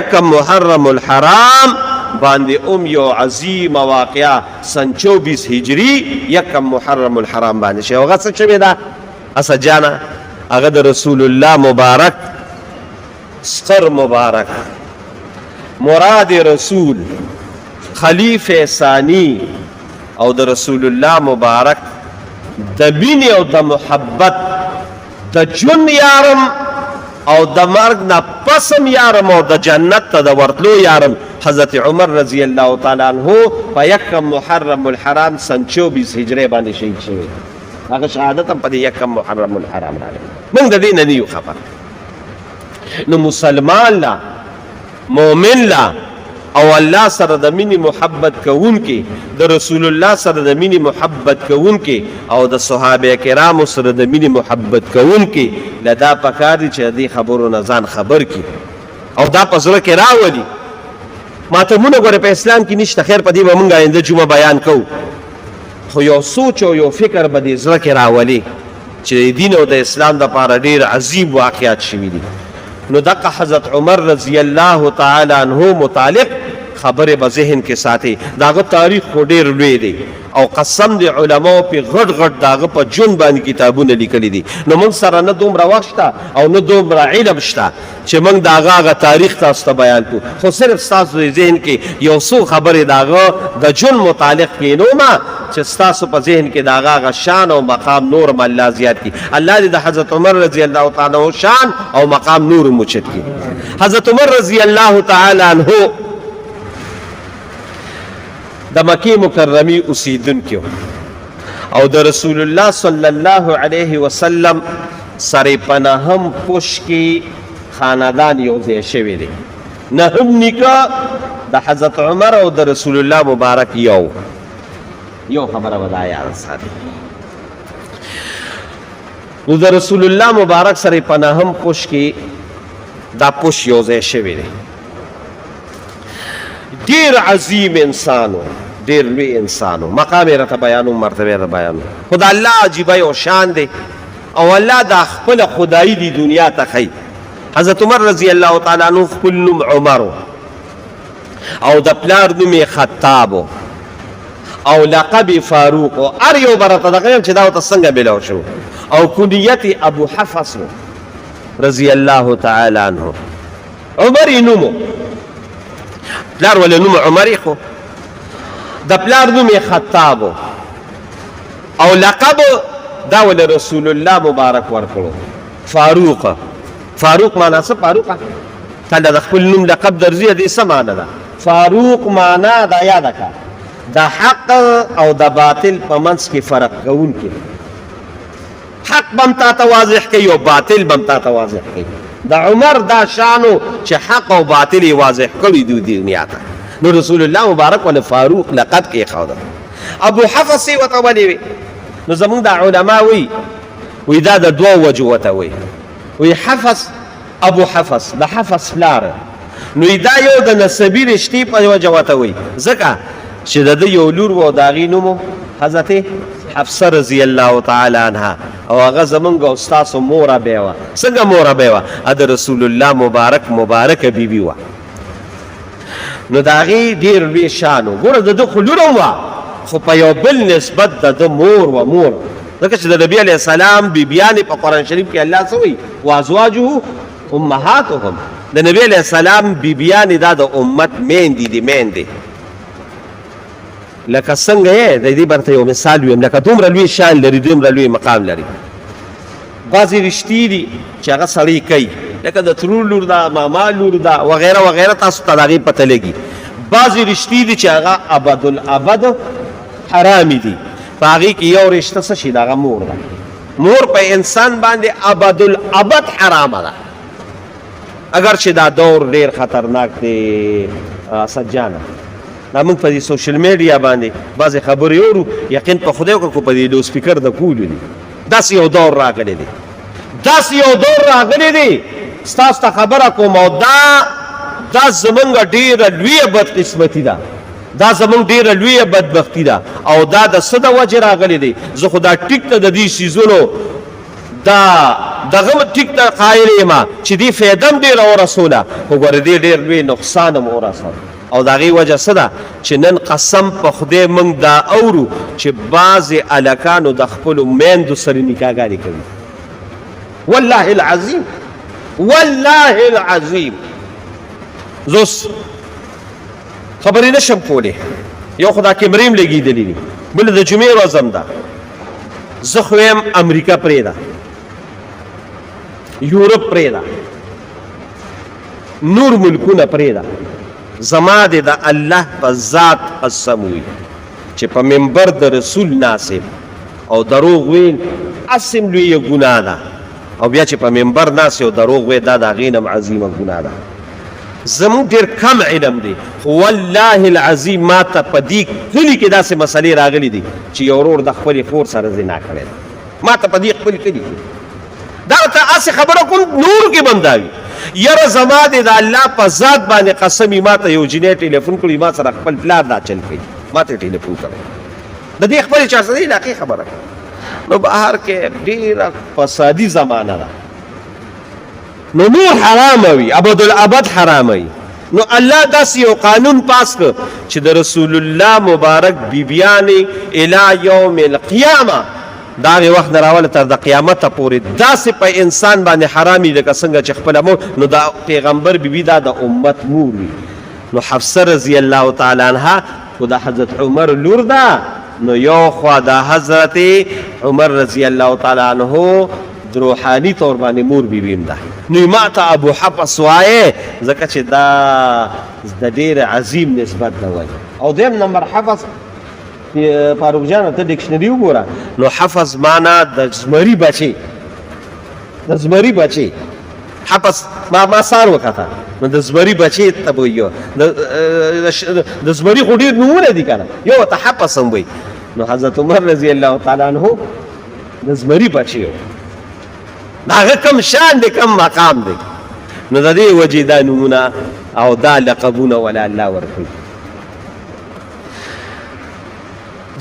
یکم محرم الحرام باندې یو عظیم واقعا سن 24 هجری یکم محرم الحرام باندې شوی. هغه څه شوې ده اسد جانه؟ هغه د رسول الله مبارک ستر مبارک مراد رسول خلیفه ثانی او د رسول الله مبارک د مینې او د محبت د ژوند یارم او د مرګ نه پسم یارم او د جنت ته د ورتلو یارم حضرت عمر رضی الله تعالی عنہ په یکم محرم الحرام سن 24 هجری باندې شهید شوی. هغه شهادت هم په دې یکم محرم الحرام راغلی. موږ د دې نه نه یو خبر. نو مسلمان لا، مؤمن لا او الله سره د مینې محبت کوونکي، د رسول الله سره د مینې محبت کوونکي او د صحابه کرامو سره د مینې محبت کوونکي له دا پکار دي چې د دې خبرو نه ځان خبر کړي او دا په زړه کې راولي. ماتمونه ګوره په اسلام کې نشته، خیر په دې به مونږ آینده جمعه بیان کوو، خو یو سوچ او یو فکر به دې زړه کې راولي چې د دین او د اسلام دپاره ډېر عظیم واقعات شوي دي. نو دغه حضرت عمر رضی الله تعالی عنه متعلق خبرې به ذهن کې ساتي. د هغه تاریخ خو ډېر لوی دی او قسم دی علماو په غټ غټ د هغه په ژوند باندې کتابونه لیکلي دي. نو موږ سره نه دومره وخت شته او نه دومره علم شته چې موږ د هغه هغه تاریخ تاسو ته بیان کړو، خو صرف ستاسو د ذهن کې یو څو خبرې د هغه د ژوند متعلق کینوم چې ستاسو په ذهن کې د هغه هغه شان او مقام نور هم الله زیات کړي. الله دې د حضرت عمر رضی الله تعالی عنه شان او مقام نور هم اوچت کړي. حضرت عمر رضی الله تعالی عنه د مکې مکرمې اوسېدونکی او د رسول الله صلی الله علیه وسلم سره په نهم پوش کې خاندان یو ځای شوی دی. نهم نیکه د حضرت عمر او د رسول الله مبارک یو یو خبره به دا یاد ساتي. نو د رسول الله مبارک سره په نهم پوش کې دا پوش یو ځای شوی دی. ډیر عظیم انسانو، ډیر لوی انسانو، مقام یې راته بیانوم، مرتبه یې راته بیانوم، خو د الله عجیبه یو شان دی او الله دا خپله خدایي دی دنیا ته ښیي. حضرت عمر رضی الله تعالی عنه خپل نوم عمر او د پلار نوم یې خطاب او لقب یې فاروق. هر یو به راته دغه یم چې دا ورته څنګه میلاو شو، او کنیت یې ابو حفص رضی الله تعالی عنه. عمر یې نوم، پلار ولې نوم عمر یې، خو د پلار نوم یې خطاب او لقب دا ول رسول الله مبارک ورکړو فاروق. فاروق معنا څه؟ فاروق کله د خپل نوم لقب درځي، دې څه معنا ده؟ فاروق معنا دا یاده کړه، د حق او د باطل په منځ کې فرق کوونکی. حق بم تا ته واضح کوي او باطل بم تا ته واضح کوي. د عمر دا شانو چې حق او باطل یې واضح کړي دي دنیا ته. نو رسول الله مبارک ول فاروق لقب کې خو ده. ابو حفص یې ورته ولې وي؟ نو زمونږ د علما وایي، وایي دا د دوو وجو ورته وایي. وایي حفص، ابو حفص د حفص پلار، نو دا یو د نسبي رشتې په وجه ورته وایي، ځکه چې د ده یو لور و او د هغې نوم حضرت حفصه رضی الله تعالی عنها، او هغه زمونږ او ستاسو مور ابی وه. څنګه مور ابی وه؟ د رسول الله مبارک مبارکه بیبي وه. نو د هغې ډېر لوی شان و. ګوره د ده خو لور هم وه، خو په یو بل نسبت د ده مور وه، مور، ځکه چې د نبي علیه السلام بیبیانې په قرآن شریف کې الله څه وایي؟ وازواجه امهاتهم. د نبی علیه السلام بیبیانې دا د امت میندې دي، میندې. لکه څنګه یې د دې برته یو مثال ویم، لکه دومره لوی شان لري، دومره لوی مقام لري. بعضې رشتې دي چې هغه سړی کوي، لکه د ترور لور ده، ماما لور ده، وغیره وغیره، تاسو ته د هغې پته لګي. بعضې رشتې دي چې هغه ابدالابد حرامې دي، په هغې کې یو رشته څه شي ده؟ هغه مور ده. مور په انسان باندې ابدالابد حرامه ده. اگر چې دا دور ډیر خطرناک دی اسد جانه، دا موږ په دې سوشل میډیا باندې بعضې خبرې اورو، یقین په خدای وکړه که په دې لوډ سپیکر د کولو دي. داسې یو دور راغلی دی، داسې یو دور راغلی دی. ستاسو ته خبره کوم، او دا زمونږ ډېره لویه بدقسمتي ده، دا زمونږ ډېره لویه بدبختي ده، او دا د څه د وجې راغلی دی؟ زه خو دا ټیک ته د دې څیزونو دا دغه ټیک ته قایل یم چې دې فایده هم ډېره ورسوله، خو ګوره دې ډېر لوی نقصان هم ورسوه. او د هغې وجه څه ده چې نن قسم په خدای موږ دا اورو چې بعضې هلکانو د خپلو میندو سره نکاحګانې کوي. والله العظیم، والله العظیم، زه اوس خبرې نه شم کولی. یو خو دا کیمرې هم لګېدلې دي، بل د جمعې ورځ هم ده. زه خو وایم امریکا پرېږده، یورپ پرېږده، نور ملکونه پرېږده، زما دې د الله په ذات قسم وي چې په منبر د رسول ناست او دروغ ویل هسې هم لویه ګناه ده، او بیا چې په منبر ناست او دروغ وایې دا د هغې نه هم عظیمه ګناه ده. زموږ ډېر کم علم دی، خو والله العظیم ما ته په دې کلي کې داسې مسلې راغلي دي چې یو ورور د خپلې خور سره زنا کړې ده. ما ته په دې خپل کلي کې دا ته هسې خبره کوم، نورو کې به هم دا وي. یاره زما دې د الله په ذات باندې قسم وي، ما ته یو جینۍ ټلیفون کړی، ما سره خپل پلار دا چل کوي، ما ته ټلیفون کړی، د دې خپلې چارسدې علاقې خبره کوي. نو بهر کې ډېره فسادي زمانه ده، نو نور حرام وي، ابد الابد حرام وي. نو الله داسې یو قانون پاس کړ چې د رسول الله مبارک بیبیانې الی یوم القیامه، د هغې وخت نه راوله تر د قیامته پورې داسې په انسان باندې حرام وي لکه څنګه چې خپله مور. نو د پیغمبر بیبي دا د امت مور وي. نو حفصه رضی الله تعالی عنها خو د حضرت عمر لور ده، نو یو خوا د حضرت عمر رضی الله تعالی عنه د روحاني طور باندې مور بیبي هم ده. نو ما ته ابو حفص وایې ځکه چې دا د ډېر عظیم نسبت ده وایي. او دویم نمبر حفص، فاروق جان ته ډکشنري وګوره، نو حفظ معنا د زمری بچي، د زمری بچي حفظ. ما سار وکړه، نو د زمری بچي ته به یو د زمری خو ډېر نومونه دي که نه، یو ته حفظ هم وایي. نو حضرت عمر رضی الله تعالی عنه د زمری بچی و، د هغه کم شان دی، کم مقام دی. نو د دې وجې دا نومونه او دا لقبونه ولا الله ورکړي.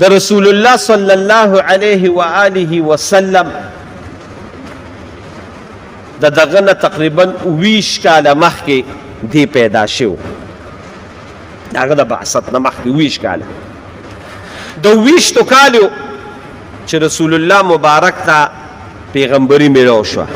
د رسول الله صلی الله علیه و آله وسلم د دغه نه تقریبا 20 کاله مخکې دی پیدا شو، هغه د بعثت نه مخکې 20 کاله، د 20 کالو چې رسول الله مبارک ته پیغمبري میلاو شوه.